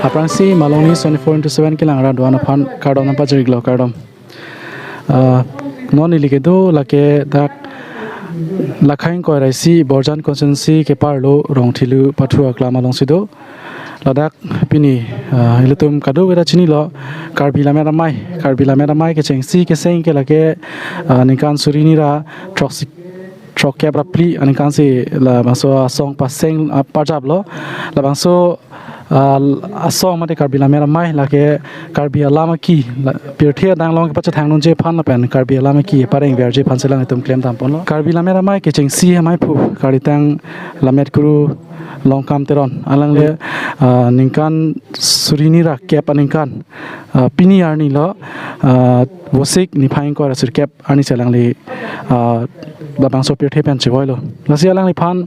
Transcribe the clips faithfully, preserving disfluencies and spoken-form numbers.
Aphrangsi Malong News twenty-four into seven kelang ra do-an aphan kardom nangpajir-iklo, kardom. Ah, non ili kedo lake dak Lakhaing Koiraisi Borjan constituency kepar lo Rongthelu pathu aklam alongsi do. Ladak pini, ah, ilitum kadokave ta chinilo, Karbi Lammet Amei, Karbi Lammet Amei kechengsi keseng ke lake, ah, ningkan suri hini ra throksi, throkkep ra phli aningkansi labangso asong paseng, ah, parjaplo. Labangso, ah, asong mate Karbi Lammet Amei lake Karbi alam aki, la, pirthe adang along kepachethang nunji aphan lapen Karbi alam aki pareng verji aphansi alanglitum klemdam ponlo. Karbi Lammet Amei kechengsi ameiphu Karlitang Lammet Kuru Longkam Teron alangli, ah, ningkan suri hini ra kep aningkan, ah, pini arni lo, ah, Vosik niphai ingkoi ra sirkep arnisi alangli, ah, labangso pirthe pen chevoilo. Lasi alangliphan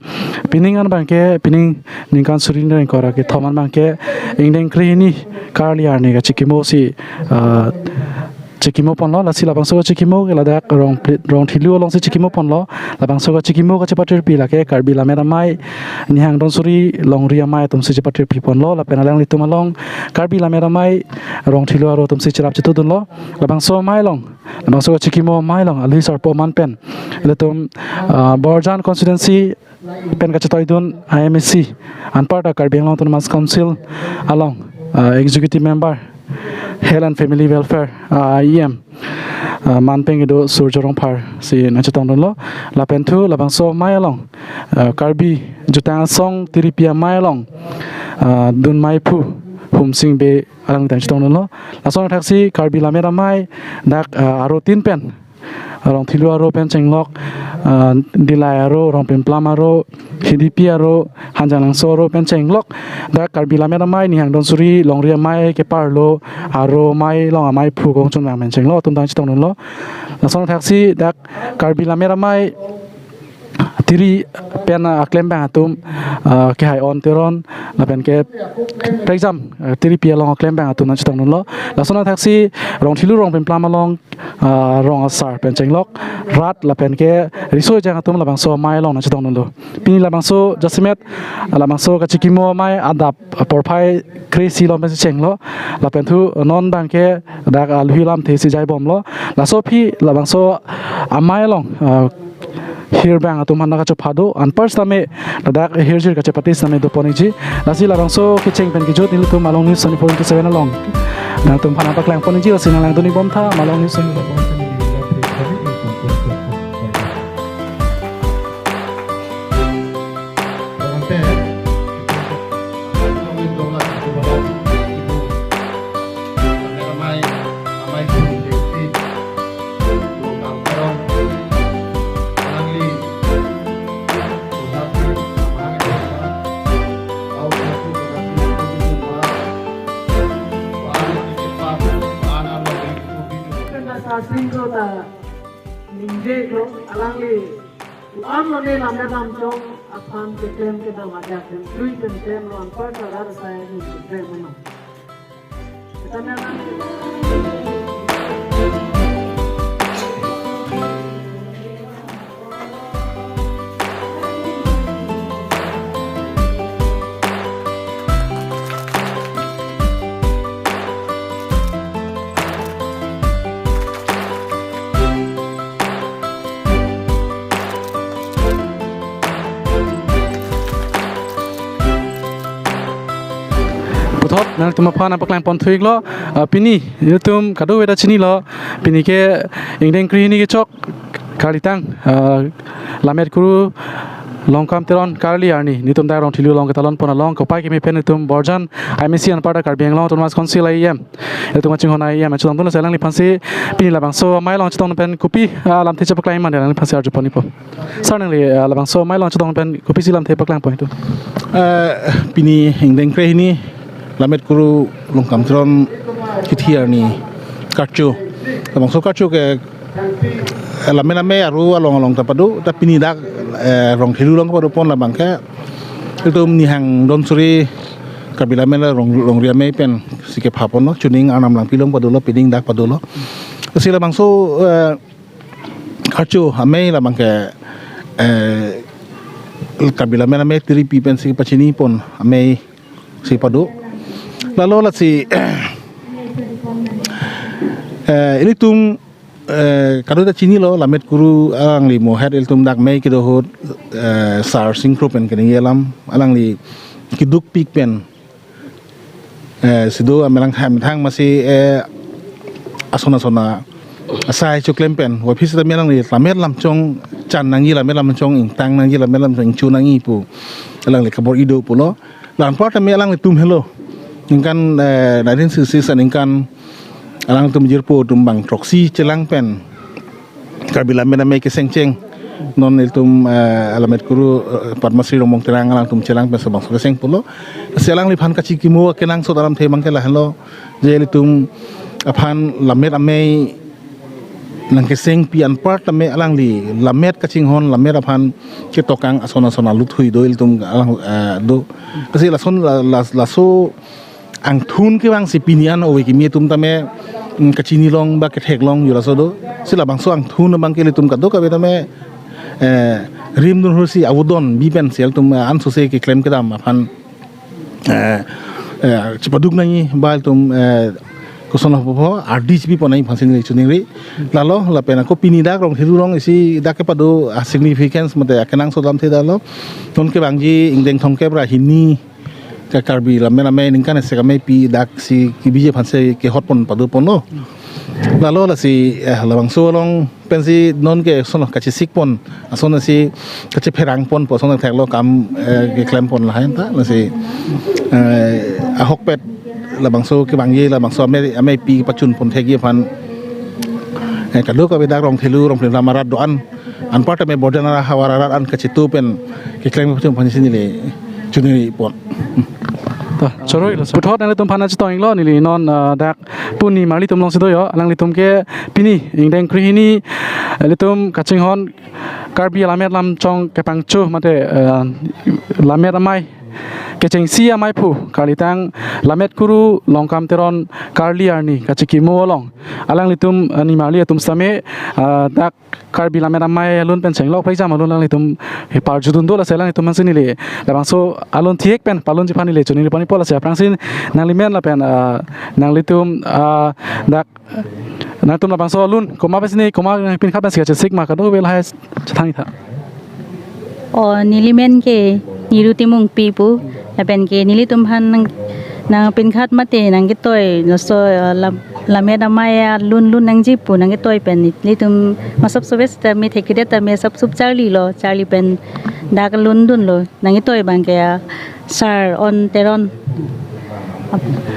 pining an abangke, pining ningkan suri hini ra ingkoi ra kethom an abangke ingdeng kre hini karli arni kachikimosi, ah, chikimo ponlo. Lasi labangso kachikimo ke ladak Rong, Rongthelu alongsi chikimo ponlo. Labangso kachikimo kachepatirpi lake Karbi Lammet Amei Nihang Donsuri Longri Amei atumsi chepatirpi ponlo. Lapen alanglitum along Karbi Lammet Amei Rongthelu aro atumsi cherap chetudunlo. Labangso amei along, labangso kachikimo amei along alui sarpo aman pen ilitum, ah, Borjan constituency pen kachetoidun I M A C anparta Karbi Anglong Autonomous Council along, ah, Executive Member Health and Family Welfare, ah, E M, ah, man pen kedo Surjo Rongphar si nangchetongdunlo. Lapen thu labangso amei along, ah, Karbi Jutang Asong Tiripi Amei along, ah, dun meiphu Humsing Bey alangli ta nangchetongdunlo. Lason athaksi Karbi Lammet Amei dak, ah, aro tin pen, Rongthelu aro pen chenglok, ah, Dillai aro, Rongpimplam aro, Hidipi aro, Hanjanglangso aro pen chenglok dak Karbi Lammet Amei Nihang Donsuri Longri Amei kepar lo aro amei along ameiphu Kongchunvang pen chenglok atum ta nangchetongdunlo. Lason athaksi dak Karbi Lammet Amei Tiri pen, ah, aklembang atum, ah, Kehai On Teron lapen ke prekjam, ah, Tiripi along aklembang atum nangchetongdunlo. Lason athaksi Rongthelu Rongpimplam along, ah, rong asar pen chenglok rat lapen ke riso ejang atum labangso amei along nangchetongdunlo. Pini labangso jasemet, ah, labangso kachikimo amei adap porphai kre-isi along pensi chenglo. Lapen thu non abangke dak, ah, alui lamthe si jaibomlo. Laso aphi labangso amei along, ah, hirbang atum aphan nangkachopha do, anpar sitame ladak hirjir kachepate sitame dopon-ikji. Lasi labangso kecheng pen kejut nelitum Malong News twenty-four into seven along nangtum aphan nangpaklang pon-ikji, lasi nanglangdun-ik bomtha Malong News twenty-four into seven. Sasing ko ta ningje ko alangli. An lo ne lam ne lam chong aphan keklem kedam ajak pen, tui pen klem lo anpar ta rat asai ni keklem mana. Kita ne lam. Puthot nangtum aphan nangpaklang pon thu-iklo, ah, pini ilitum kadokave ta chinilo, pini ke ingdeng kre hini kechok Karlitang, ah, Lammet Kuru Longkam Teron karli arni nelitum dak Rongthelu along ketalon pon along kopai keme pen nelitum Borjan I M A C anparta Karbi Anglong Autonomous Council E M, ilitum kachinghon E M nangchetongdunlo, si alangliphansi pini labangso amei along chetong pen kopi, ah, lamthe chepaklang ma, alangliphansi arju pon-ikpo. Sir, nangli, ah, labangso amei along chetong pen kopisi lamthe paklang pon-ikpo? Eh, pini ingdeng kre hini Lammet Kuru Longkam Teron hithi arni karcho. Labangso karcho ke, eh, Lammet Amei aro along along ta pado, ta pini dak, eh, Rongthelu along pado pon labang ke. Ilitum Nihang Donsuri Karbi Lammet Rong, Longri Amei pensi kepha ponlo, chuning Arnam Langpi along padolo, pining dak padolo. Si labangso, eh, karcho amei labang ke, eh, Karbi Lammet Amei Tiripi pensi pachini pon amei si pado. Lalo lasi, eh, ilitum, eh, kadokave ta chinilo, Lammet Kuru alangli mohet ilitum dak mei kedo ahut, eh, Sar Singkro pen keningje alam, alangli kedukpik pen, eh, si do amelang ham thang masi, eh, ason ason asai choklem pen, waphi seta me alangli Lammet Lamchong chan nangji, Lammet Lamchong ingtang nangji, Lammet Lamchong ingchu nangji pu alangli kabor-i do pulo. La anpar tame alanglitum helo. Ningkan, eh, nineteen sixty-six aningkan alangtum jirpo atum bang throksi chelang pen Karbi Lammet Amei kesengcheng. Non ilitum, eh, Lammet Kuru, eh, Padma Shri Rongbong Terang alangtum chelang pen labangso keseng pulo. Si alangliphan kachikimo kenangsot alamthe abangke lahelo. Je ilitum aphan Lammet Amei nangkesengpi anpar tame alangli Lammet kachinghon, Lammet aphan ketokang ason ason alutthu do ilitum alang, eh, do. Lasi lason la, la, laso angthun kevang si pini an ove kimi atum tame, mm, kachini long ba kethek long yo laso do. Si labangso angthun abangke ilitum kadokave tame, eh, rim dun hursi avodon bi pen si ilitum, eh, ansose keklem kedam aphan, eh, eh, chepaduk nangji ba ilitum, eh, koson lo po ardi chipi pon nangji aphansi neli choningri. Lalo lapen ako pini dak Rongthelu along isi dak kepado a-significance mate akenangsot alamthe dalo. Non kevangji ingdeng thomkep ra hini ke Karbi Lammet Amei ningkan isi ameipi dak si kebiji aphansi kehot pon pado ponlo. Lalo lasi, eh, labangso along pensi non ke ason kachesik pon, ason si kachepherang pon pu ason theklo kam, eh, keklem pon lahai ta lasi, eh, ahokpet labangso kevangji labangso amei, ameipi pachun pon thekji aphan, eh, kadokave dak Rongthelu, Rongthelu arat do-an anpar tame border nara havar arat an kachetu pen keklem pachun aphansi neli choningri pon. To, choroi lo. Puthot nanglitum aphan chetonglo neli non, ah, dak pini nimarli atum alongsi do yo. Alanglitum ke pini ingdeng krehini, eh, ilitum kachinghon Karbi Lammet Lamchong kepangcho mate, eh, Lammet Amei kechengsi ameiphu karlitang Lammet Kuru Longkam Teron karli arni kachikimo along alanglitum, eh, nimarli atum sitame, ah, dak Karbi Lammet Amei alun pen chenglok pei jam alun alanglitum he parjudun do lasi alanglitum aphansi neli labangso alun thihek pen palunji aphan neli choningri pon-ipo lasi aphrangsi nanglimen lapen, ah, nanglitum, ah, dak nangtum labangso alun komat pensi ne komat nangpinkhat pensi kachesik ma kadokave lahai chethang-i tha. O, nelimen ke Niru Timungpi pu, lapen ke nelitum aphan nang, nangpinkhat mate nangketoi, laso, eh, Lam, Lammet Amei alun lun nangji pu nangketoi pen nelitum masap sopes tame thekthedet tame sapsup charlilo, charli pen dak lun dunlo, nangketoi abangke, ah, Sar On Teron.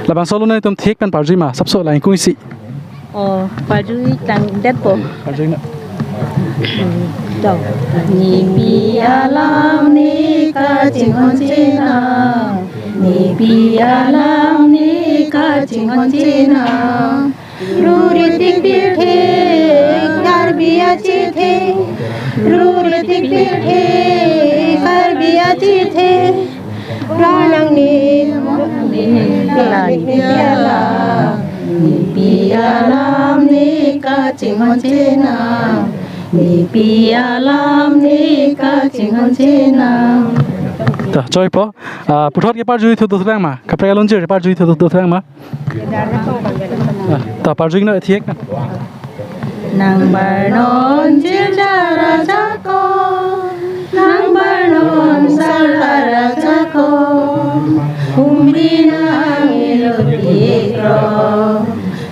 Labangso alun nangtum thihek pen parjui ma, sapso la ingkung isi. O, parjui tangdetpo. Parjui na. Dong. Nepi alam ne kachinghon chenam, nepi alam ne kachinghon chenam. Ruri tik pirthe, Karbi achethe. Ruri tik pirthe, Karbi achethe. Ranang ni nepi alam, nepi alam ne kachinghon chenam, nepi alam ne kachinghon chenam. To, choroi po. Ah, puthot ke parjui thu dothulang ma? Kaprek alunjir parjui thu dothulang ma? Ah, to parjui no thihek na. Nang barnon jirja raja ko, nang barnon sala raja ko, humri nang ilo ikro,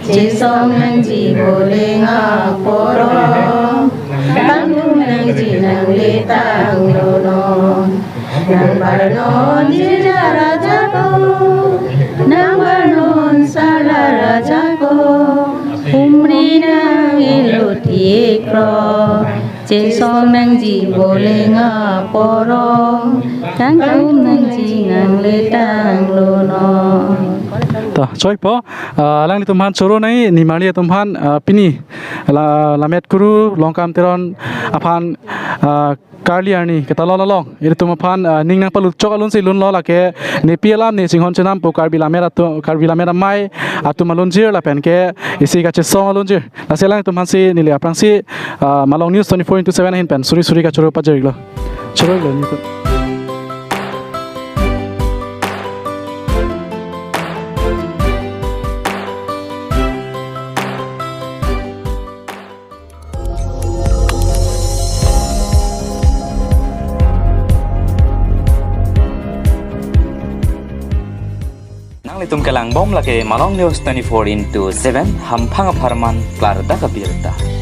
chesong nangji bolenga poro, kangtum nangji nangle tanglo non. Nang barnon jirja raja ko, nang barnon sala raja ko, humri nang ilo ikro, chesong nangji bolenga poro, kangtum nangji nangle tanglo non. To, choroi po, ah, alanglitum aphan choro nai, nimarli atum aphan, ah, pini, la, Lammet Kuru Longkam Teron aphan, ah, karli arni ketalon along ilitum aphan, ah, ning nangpalut chok alunsi lunlo lake nepi alam ne chinghon chenam pu Karbi Lammet atu, Karbi Lammet Amei atum alunjir lapen ke isi kachesong alunjir. Lasi alanglitum aphansi neli aphrangsi, ah, Malong News twenty-four into seven ahin pen suri suri kachoro pajirlo. Choroilo nelitum. Itum kelang bom lake Malong News twenty-four into seven, hamphang apharman klardak abirta.